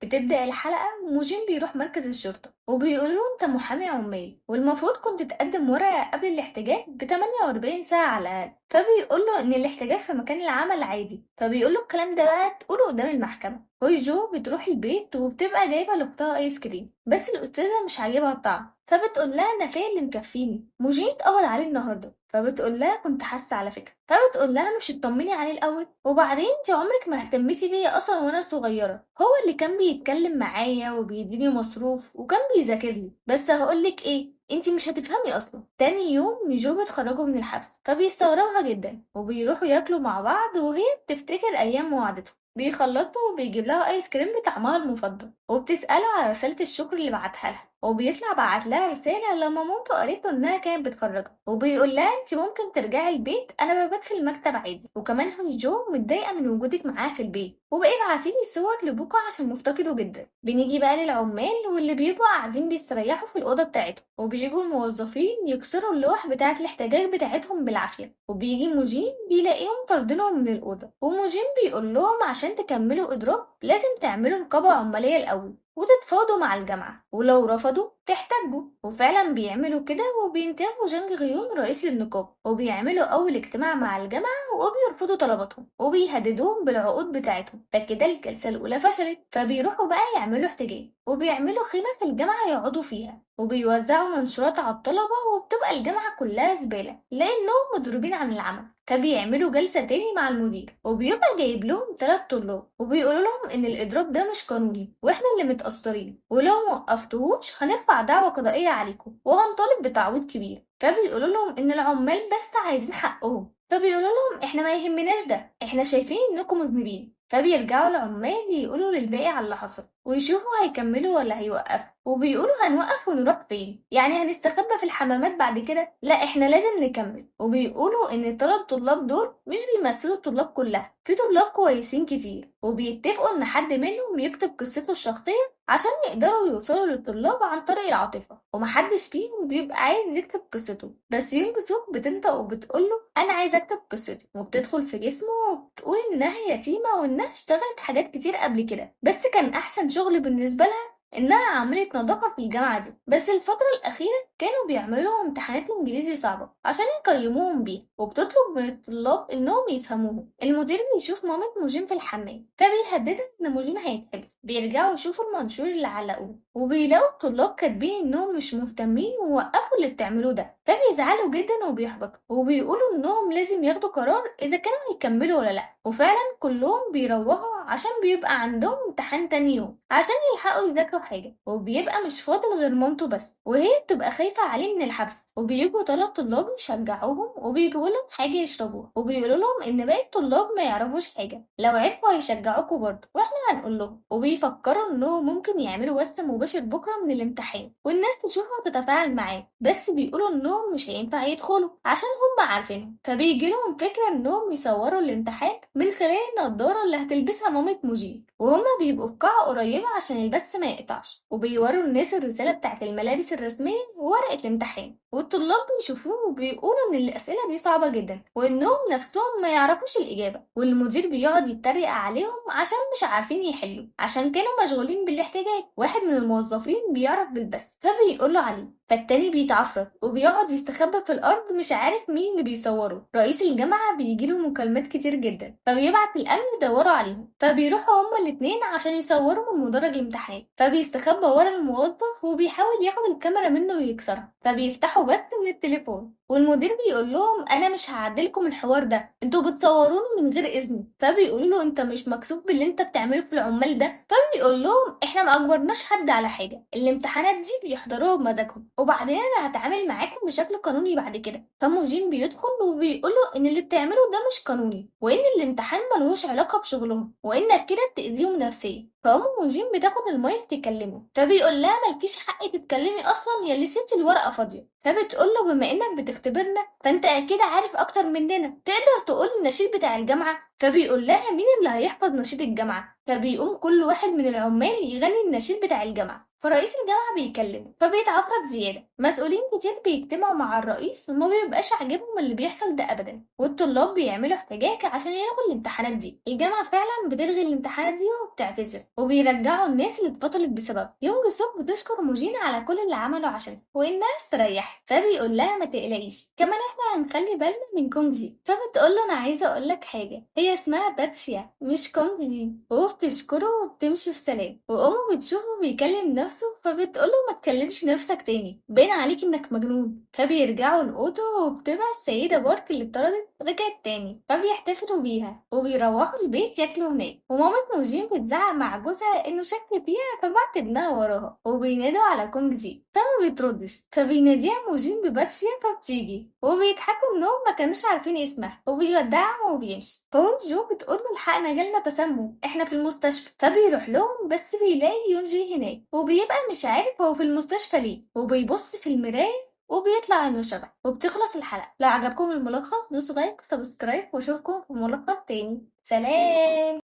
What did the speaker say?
بتبدأ الحلقة موجين بيروح مركز الشرطة وبيقولوا له انت محامي عمال والمفروض كنت تقدم ورقة قبل الاحتجاج ب 48 ساعة على الأقل. فبيقول له ان الاحتجاج في مكان العمل عادي، فبيقول له الكلام ده بقى تقوله قدام المحكمة. هويجو بتروح البيت وبتبقى جايبة لأختها ايس كريم، بس الأستاذة مش عاجبها الطعم، فبتقول لها انا فيا اللي مكفيني، موجين اتقبض عليه النهارده. فبتقول لها كنت حاسه على فكرة، فبتقول لها مش تطمني عليه الاول، وبعدين انت عمرك ما اهتمتي بيا اصلا وانا صغيرة، هو اللي كان بيتكلم معايا وبيديني مصروف وكان بيذاكر لي، بس هقولك ايه انت مش هتفهمي اصلا. تاني يوم ميجو بتخرجه من الحبس، فبيستغربها جدا وبيروحوا ياكلوا مع بعض وهي بتفتكر ايام وعدته. بيخلصوا وبيجيب لها ايس كريم بطعمها المفضل، وبتسأله على رسالة الشكر اللي بعتها لها، وبيطلع بعت لها رسالة لما مامته قالت له انها كانت بتخرجها، وبيقول لها انت ممكن ترجعي البيت انا ببات في المكتب عادي، وكمان هويجو متضايقة من وجودك معاه في البيت، وبقي ابعتيلي صور لبوكا عشان مفتقده جدا. بنيجي بقى للعمال واللي بيبقوا قاعدين بيستريحوا في الأوضة بتاعتهم، وبيجوا الموظفين يكسروا اللوح بتاعة الاحتجاج بتاعتهم بالعافية، وبيجي موجين بيلاقيهم طاردينهم من الأوضة، وموجين بيقول لهم عشان تكملوا إضراب لازم تعملوا نقابة عمالية الأول وتتفاوضوا مع الجامعة، ولو رفضوا تحتجوا. وفعلا بيعملوا كده وبينتخبوا جانج غيون رئيس للنقابة، وبيعملوا أول اجتماع مع الجامعة وبيرفضوا طلباتهم وبيهددوهم بالعقود بتاعتهم. فكده الجلسة الأولى فشلت، فبيروحوا بقى يعملوا احتجاج وبيعملوا خيمة في الجامعة يقعدوا فيها، وبيوزعوا منشورات على الطلبة، وبتبقى الجامعة كلها زبالة لأنهم مضروبين عن العمل. فبيعملوا جلسة تاني مع المدير، وبيبقى جايب لهم 3 طلاب وبيقولوا لهم إن الإضراب ده مش قانوني وإحنا اللي متأثرين، ولو موقفتوهوش هنرفع دعوة قضائية عليكم وهنطالب بتعويض كبير. فبيقولوا لهم إن العمال بس عايزين حقهم، فبيقولوا لهم إحنا ما يهمناش ده، إحنا شايفين إنكم مذنبين. فبيرجعوا العمال يقولوا للباقي على اللي حصل ويشوفوا هيكملوا ولا هيوقفوا، وبيقولوا هنوقف ونروح فين؟ يعني هنستخبى في الحمامات بعد كده؟ لا احنا لازم نكمل. وبيقولوا ان الثلاث طلاب دول مش بيمثلوا الطلاب كلها، في طلاب كويسين كتير، وبيتفقوا ان حد منهم يكتب قصته الشخصية عشان يقدروا يوصلوا للطلاب عن طريق العاطفة، ومحدش فيهم بيبقى عايز يكتب قصته، بس يونج سوك بتنطق وبتقوله انا عايز اكتب قصتي، وبتدخل في جسمه وبتقول انها يتيمة وانها اشتغلت حاجات كتير قبل كده، بس كان احسن شغل بالنسبة لها انها عملت نظافة في الجامعة دي، بس الفترة الأخيرة كانوا بيعملوا امتحانات انجليزي صعبة عشان يقيموهم بيها، وبتطلب من الطلاب انهم يفهموهم. المدير بيشوف مامة موجين في الحمام فبيهددها ان موجين هيتحبس. بيرجعوا يشوفوا المنشور اللي علقوه وبيلاقوا الطلاب كاتبين انهم مش مهتمين ووقفوا اللي بتعملوه ده، فبيزعلوا جدا وبيحبطوا وبيقولوا انهم لازم ياخدوا قرار اذا كانوا هيكملوا ولا لا. وفعلا كلهم بيروحوا عشان بيبقى عندهم امتحان تاني يوم عشان يلحقوا يذاكروا حاجة، وبيبقى مش فاضل غير مامته بس، وهي بتبقى خايفة عليه من الحبس. وبيجوا 3 طلاب يشجعوهم وبيجيبوا لهم حاجة يشربوها، وبيقولوا لهم إن باقي الطلاب ما يعرفوش حاجة، لو عرفوا هيشجعوكوا برضه واحنا هنقول لهم. وبيفكروا إنهم ممكن يعملوا بث مباشر بكرة من الامتحان والناس تشوفه وتتفاعل معاه، بس بيقولوا إنهم مش هينفع يدخلوا عشان هم عارفينهم. فبيجي لهم فكرة إنهم يصوروا الامتحان من خلال النضارة اللي هتلبسها مامة موجين، وهما بيبقوا في قاعة قريبة عشان البث ما يقطعش، وبيوروا الناس الرسالة بتاعت الملابس الرسمية وورقة الامتحان، والطلاب بيشوفوه وبيقولوا إن الأسئلة دي صعبة جدا وإنهم نفسهم ما يعرفوش الإجابة، والمدير بيقعد يتريق عليهم عشان مش عارفين يحلوا عشان كانوا مشغولين بالاحتجاج. واحد من الموظفين بيعرف بالبث فبيقوله عليه، فالتاني بيتعفرت وبيقعد يستخبى في الأرض مش عارف مين اللي بيصوره. رئيس الجامعة بيجيله مكالمات كتير جدا فبيبعت الأمن يدوروا عليهم، فبيروحوا هما الاتنين عشان يصوروا من مدرج الامتحان، فبيستخبى ورا الموظف وبيحاول ياخد الكاميرا منه ويكسرها، فبيفتحوا بث من التليفون، والمدير بيقول لهم انا مش هعدلكم الحوار ده، انتوا بتصوروني من غير اذني. فبيقولوا له انت مش مكسوف باللي انت بتعمله في العمال ده؟ فبيقول لهم احنا ما اجبرناش حد على حاجة، الامتحانات دي بيحضروها بمزاجهم، وبعدين انا هتعامل معاكم بشكل قانوني بعد كده. فموجين بيدخل وبيقول له ان اللي بتعمله ده مش قانوني، وان الامتحان ملهوش علاقة بشغلهم، وانك كده بتاذيهم نفسيا. فأم موجين بتاخد المايك تكلمه، فبيقول لها مالكيش حق تتكلمي اصلا يا اللي سبتي الورقة فاضية. فبتقول له بما انك بتختبرنا فانت اكيد عارف اكتر مننا، تقدر تقول النشيد بتاع الجامعة؟ فبيقول لها مين اللي هيحفظ نشيد الجامعة؟ فبيقوم كل واحد من العمال يغني النشيد بتاع الجامعة. فرئيس الجامعة بيكلمه فبيتعفرت زيادة. مسؤولين كتير بيجتمعوا مع الرئيس وما بيبقاش عاجبهم اللي بيحصل ده أبدا، والطلاب بيعملوا احتجاج عشان يلغوا الامتحانات دي. الجامعة فعلا بتلغي الامتحانات دي وبتعتذر، وبيرجعوا الناس اللي اتفصلت بسبب. يونج سوك بتشكر موجين على كل اللي عمله عشان وإنها استريحت، فبيقول لها ما تقلقيش، كمان احنا هنخلي بالنا من كونجي. فبتقول له انا عايزه اقول لك حاجه، هي اسمها باتشيا مش كونجي، وبتشكره وبتمشي في سلام. وامه بتشوفه بيكلم نفسه فبتقول له ما تكلمش نفسك تاني، باين عليك انك مجنون. فبيرجعوا الاوضه وبتبقى السيده بارك اللي اتطردت رجعت تاني، فبيحتفلوا بيها وبيروحوا البيت ياكلوا هناك. ومامة موجين بتزعق مع جوزها انه شك فيها فبعت ابنها وراها، وبينادوا على كونجي فما بتردش، فبيناديها موجين بباتشيا فبتيجي، وبيضحكوا انهم ما كانوش عارفين اسمها، وبيودعهم وبيمشي. فونجو بتقول له الحقنا جالنا تسمم، احنا في المستشفى. فبيروح لهم بس بيلاقي يونجي هناك، وبيبقى مش عارف هو في المستشفى ليه، وبيبص في المراية وبيطلع انه شبح. وبتخلص الحلقة. لو عجبكم الملخص دوسوا like و subscribe، واشوفكم في ملخص تاني. سلام.